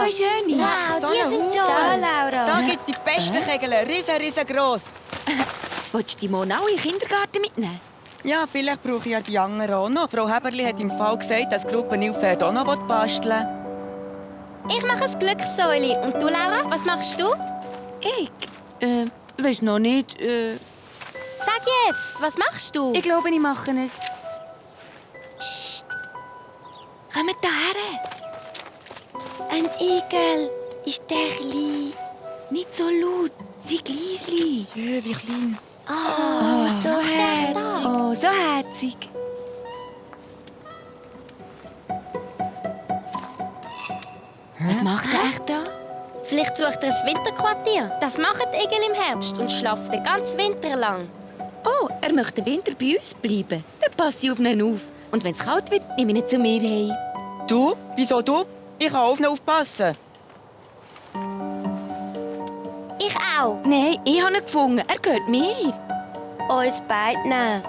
zwei schöne. Wow, So die ein sind Haufen. toll, Laura. Da gibt es die besten Kegel, riesengross. Willst du die Mona auch in den Kindergarten mitnehmen? Ja, vielleicht brauche ich ja die anderen auch noch. Frau Heberli hat im Fall gesagt, dass die Gruppe Nilpferd auch noch basteln will. Ich mache ein Glückssäule. Und du, Laura, was machst du? Ich? Weiß noch nicht. Sag jetzt, was machst du? Ich glaube, ich mache es. Psst. Kommt hierher. Ein Igel. Ist der klein? Nicht so laut. Sei leisli. Ja, wie klein. Oh, so herzig. Oh, so herzig. Was macht er echt da? Vielleicht sucht er ein Winterquartier. Das machen die Igel im Herbst und schlafen den ganzen Winter lang. Oh, er möchte den Winter bei uns bleiben. Dann passe ich auf ihn auf. Und wenn es kalt wird, nehme ich ihn zu mir heim. Du? Wieso du? Ich kann auf ihn aufpassen. Ich auch. Nein, ich habe ihn gefunden. Er gehört mir. Uns beiden.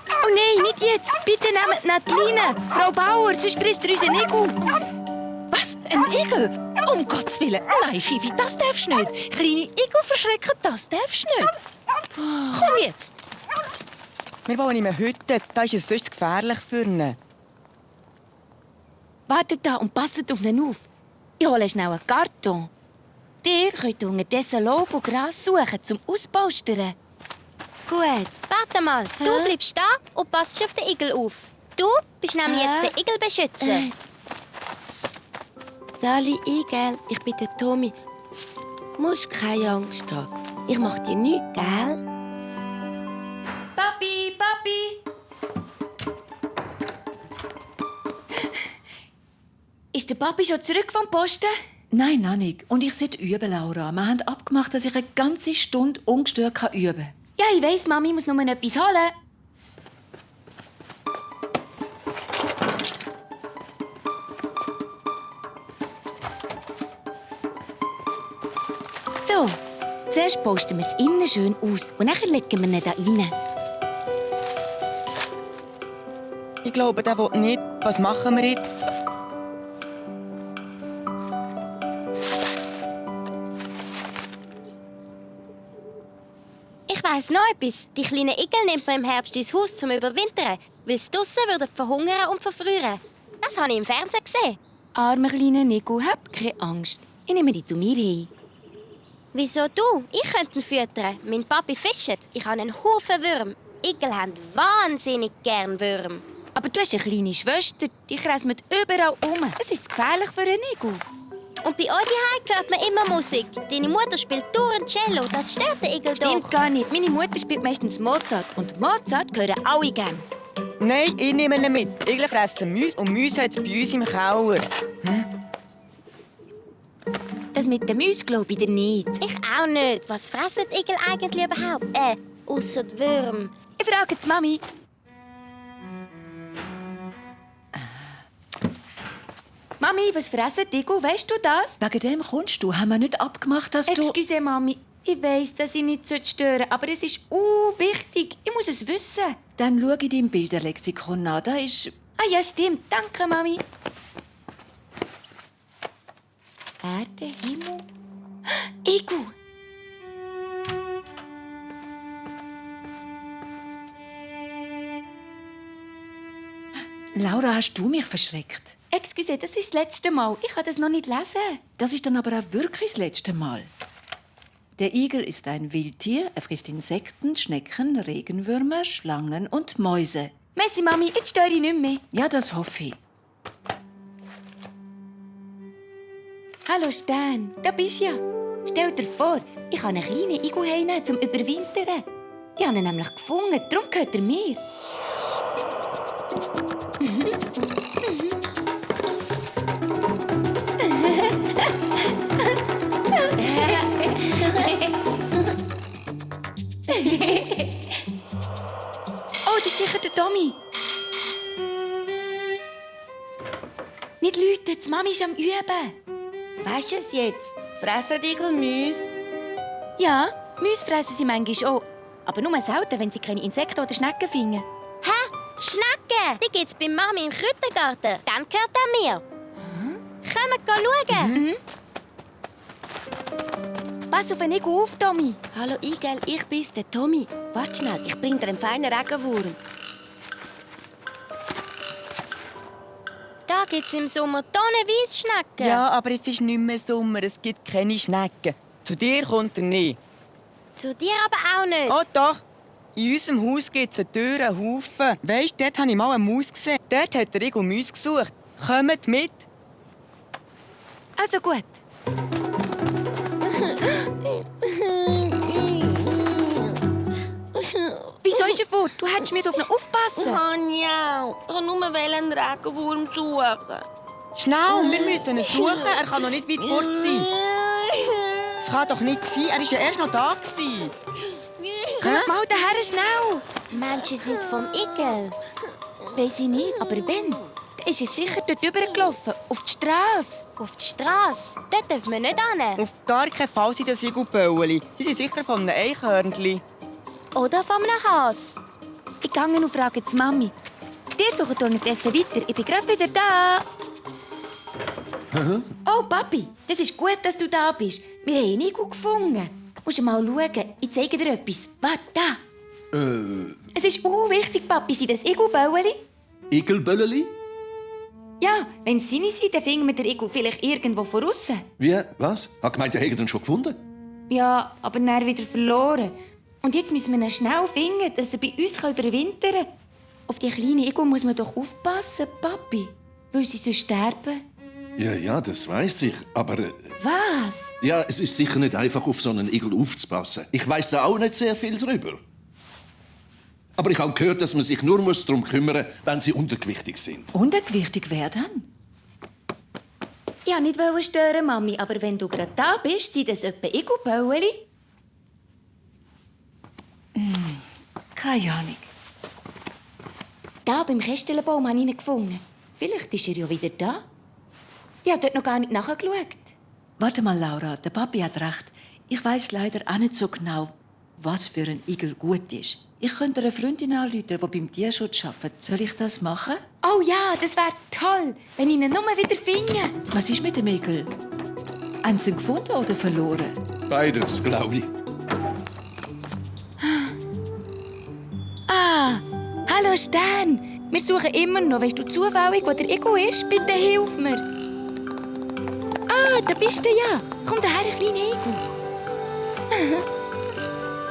Oh nein, nicht jetzt. Bitte nehmt nicht die Leine. Frau Bauer, sonst frisst er unseren Igel. Was? Ein Igel? Um Gottes Willen. Nein, Fifi, das darfst du nicht. Kleine Igel verschrecken, das darfst du nicht. Komm jetzt. Wir wohnen in einer Hütte. Da ist es sonst gefährlich für ihn. Wartet da und passet auf ihn auf. Ich hole schnell einen Karton. Ihr könnt unterdessen Laub und Gras suchen, zum Auspolstern. Gut. Warte mal, du bleibst da und passt auf den Igel auf. Du bist nämlich jetzt der Igelbeschützer. Sali Igel, ich bin der Tommy. Du musst keine Angst haben. Ich mach dir nichts, gell? Papi, Papi! Ist der Papi schon zurück vom Posten? Nein, Annik. Und ich sollte üben, Laura. Wir haben abgemacht, dass ich eine ganze Stunde ungestört üben kann. Ja, ich weiss, Mami muss nur etwas holen. So, zuerst posten wir es innen schön aus und dann legen wir ihn da rein. Ich glaube, der will nicht. Was machen wir jetzt? Ich weiss noch etwas. Die kleinen Igel nimmt man im Herbst ins Haus zum Überwintern, weil sie draussen würden verhungern und verfrieren. Das habe ich im Fernsehen gesehen. Armer kleiner Nico, hab keine Angst. Ich nehme dich zu mir heim. Wieso du? Ich könnte ihn füttern. Mein Papi fischt. Ich habe einen Haufen Würm. Igel haben wahnsinnig gern Würm. Aber du hast eine kleine Schwester, die kreist überall um. Es ist gefährlich für einen Igel. Und bei euch daheim hört man immer Musik. Deine Mutter spielt dauernd Cello. Das stört den Igel Stimmt doch. gar nicht. Meine Mutter spielt meistens Mozart. Und Mozart hören alle gern. Nein, ich nehme ihn mit. Igel fressen Mäuse und Mäuse hat es bei uns im Keller. Das mit den Mäusen glaube ich dir nicht. Ich auch nicht. Was fressen die Igel eigentlich überhaupt? Ausser die Würm. Ich frage jetzt Mami. Mami, was fressen die Igel? Weißt du das? Wegen dem kommst du. Haben wir nicht abgemacht, dass du... Excuse, Mami. Ich weiss, dass ich nicht stören sollte, aber es ist wichtig. Ich muss es wissen. Dann schau in deinem Bilderlexikon nach. Da ist... Ah ja, stimmt. Danke, Mami. Erde, Himmel. Igel. Laura, hast du mich verschreckt? Excuse, das ist das letzte Mal. Ich kann das noch nicht lesen. Das ist dann aber auch wirklich das letzte Mal. Der Igel ist ein Wildtier. Er frisst Insekten, Schnecken, Regenwürmer, Schlangen und Mäuse. Messi, Mami, jetzt störe ich nicht mehr. Ja, das hoffe ich. Hallo Stan, da bist du ja. Stell dir vor, ich kann einen kleinen Igel heimnehmen zum Überwintern. Ich habe ihn nämlich gefunden, darum gehört er mir. Oh, das ist sicher der Tommy. Nicht Leute, die Mami ist am Üben. Weißt du es jetzt? Fressen die Igel Mäuse? Ja, Mäuse fressen sie manchmal auch. Aber nur selten, wenn sie keine Insekten oder Schnecken finden. Hä? Schnecken! Die gibt's bei Mami im Kräutergarten. Dann gehört er mir. Kommt schauen. Pass auf den Igel auf, Tommy. Hallo Igel, ich bin's, der Tommy. Warte schnell, ich bring dir einen feinen Regenwurm. Da gibt's im Sommer tonnenweise Schnecken. Ja, aber es ist nicht mehr Sommer, es gibt keine Schnecken. Zu dir kommt er nicht. Zu dir aber auch nicht. Oh doch, in unserem Haus gibt es eine Tür, einen Haufen. Weisst, dort habe ich mal eine Maus gesehen. Dort hat der Igel Mäuse gesucht. Kommt mit. Also gut. Wieso ist er fort? Du hättest auf ihn aufpassen. Ja, ich wollte nur einen Regenwurm suchen. Schnell, wir müssen ihn suchen. Er kann noch nicht weit fort sein. Das kann doch nicht sein, er war ja erst noch da. Mal daher schnell. Menschen sind vom Igel. Weiss ich nicht, aber wenn? Dann ist er sicher dort rübergelaufen, auf die Straße. Auf die Straße. Dort dürfen wir nicht hin. Auf gar keinen Fall sind das Igelbäueli. Die sind sicher von einem Eichhörnchen. Oder von einem Hase. Ich gehe und frage die Mami. Dir suchen unterdessen weiter. Ich bin gerade wieder da. Oh, Papi, das ist gut, dass du da bist. Wir haben einen Igel gefunden. Musst du mal schauen. Ich zeige dir etwas. Warte, da. Es ist wichtig, Papi. Sind das Igelbäueli? Igelbölleli? Ja, wenn es seine sind, dann finden wir den Igel vielleicht irgendwo von aussen. Wie? Was? Hat gemeint, der hätte ihn schon gefunden? Ja, aber dann wieder verloren. Und jetzt müssen wir ihn schnell finden, dass er bei uns überwintern kann. Auf die kleinen Igel muss man doch aufpassen, Papi. Weil sie sonst sterben. Ja, das weiß ich. Aber Was? ja, es ist sicher nicht einfach, auf so einen Igel aufzupassen. Ich weiß da auch nicht sehr viel drüber. Aber ich habe gehört, dass man sich nur darum kümmern muss, wenn sie untergewichtig sind. Untergewichtig wer dann? Ich wollte nicht stören, Mami, aber wenn du gerade da bist, sind das etwa Igelbäueli? Keine Ahnung. Da beim Kästelenbaum habe ich ihn gefunden. Vielleicht ist er ja wieder da. Ich habe dort noch gar nicht nachgeschaut. Warte mal, Laura, der Papi hat recht. Ich weiß leider auch nicht so genau, was für ein Igel gut ist. Ich könnte eine Freundin anrufen, die beim Tierschutz arbeitet. Soll ich das machen? Oh ja, das wäre toll, wenn ich ihn nur wieder finde. Was ist mit dem Igel? Haben Sie ihn gefunden oder verloren? Beides, glaube ich. Hallo Stern, wir suchen immer noch. Weißt du zufällig, wo der Igel ist? Bitte hilf mir. Da bist du ja. Komm daher, ein kleiner Igel.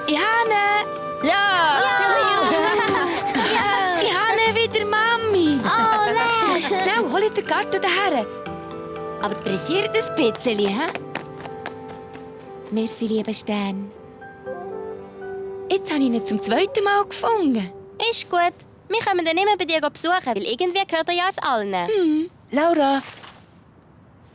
Ich habe ihn. Ja! Ich habe ihn wieder, Mami. Oh, Schnell, hol den Garten daher. Aber pressiert ein bisschen, hä? Merci, lieber Stern. Jetzt habe ich ihn zum zweiten Mal gefunden. ist gut. Wir kommen dann immer bei dir besuchen, weil irgendwie gehört er ja uns allen. Laura,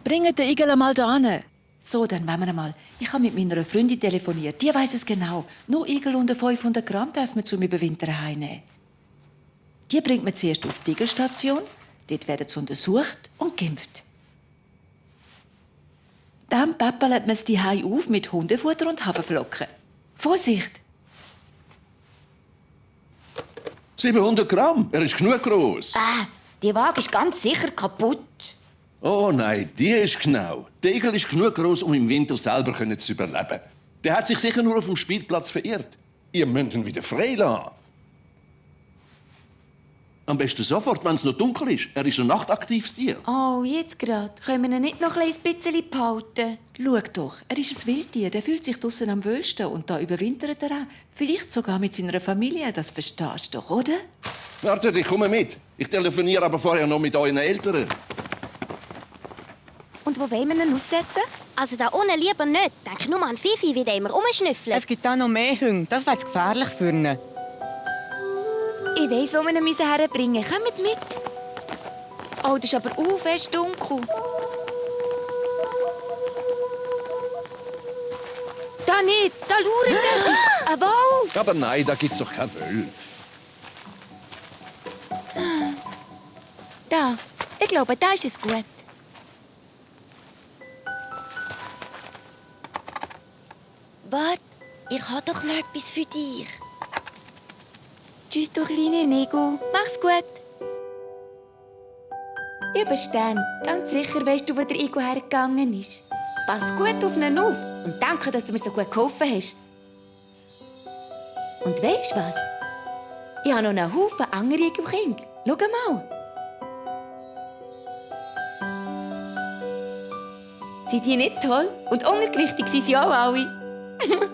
bringe den Igel mal da hin. So, dann wollen wir mal. Ich habe mit meiner Freundin telefoniert. Die weiss es genau. Nur Igel unter 500 Gramm darf man zum Überwintern heimnehmen. Die bringt man zuerst auf die Igelstation. Dort werden sie untersucht und geimpft. Dann päppelt man sie Hai auf mit Hundefutter und Haferflocken. Vorsicht! 700 Gramm? Er ist genug gross. Die Waage ist ganz sicher kaputt. Oh nein, die ist genau. Der Igel ist genug gross, um im Winter selber zu überleben. Der hat sich sicher nur auf dem Spielplatz verirrt. Ihr müsst ihn wieder freilassen. Am besten sofort, wenn es noch dunkel ist. Er ist ein nachtaktives Tier. Oh, jetzt gerade. Können wir ihn nicht noch ein bisschen behalten? Schau doch, er ist ein Wildtier. Der fühlt sich draussen am wohlsten und da überwintert er auch. Vielleicht sogar mit seiner Familie. Das verstehst du doch, oder? Wartet, ich komme mit. Ich telefoniere aber vorher noch mit euren Eltern. Und wo wollen wir ihn aussetzen? Also da unten lieber nicht. Denk nur an Fifi, wie der immer rumschnüffelt. Es gibt da noch mehr Hunde. Das wäre gefährlich für ihn. Ich weiss, wo wir ihn herbringen müssen. Kommt mit. Oh, das ist aber fest dunkel. Da nicht. Da lauert etwas. Ein Wolf. Aber nein, da gibt's doch keinen Wolf. Da. Ich glaube, da ist es gut. Warte, ich habe doch noch etwas für dich. Tschüss, du kleine Nego. Mach's gut. Lieber Stern, ganz sicher weißt du, wo der Ego hergegangen ist. Pass gut auf ihn auf und danke, dass du mir so gut geholfen hast. Und weisst was? Ich habe noch einen Haufen andere Ego-Kinder. Schau mal. Sind die nicht toll? Und untergewichtig sind sie auch alle.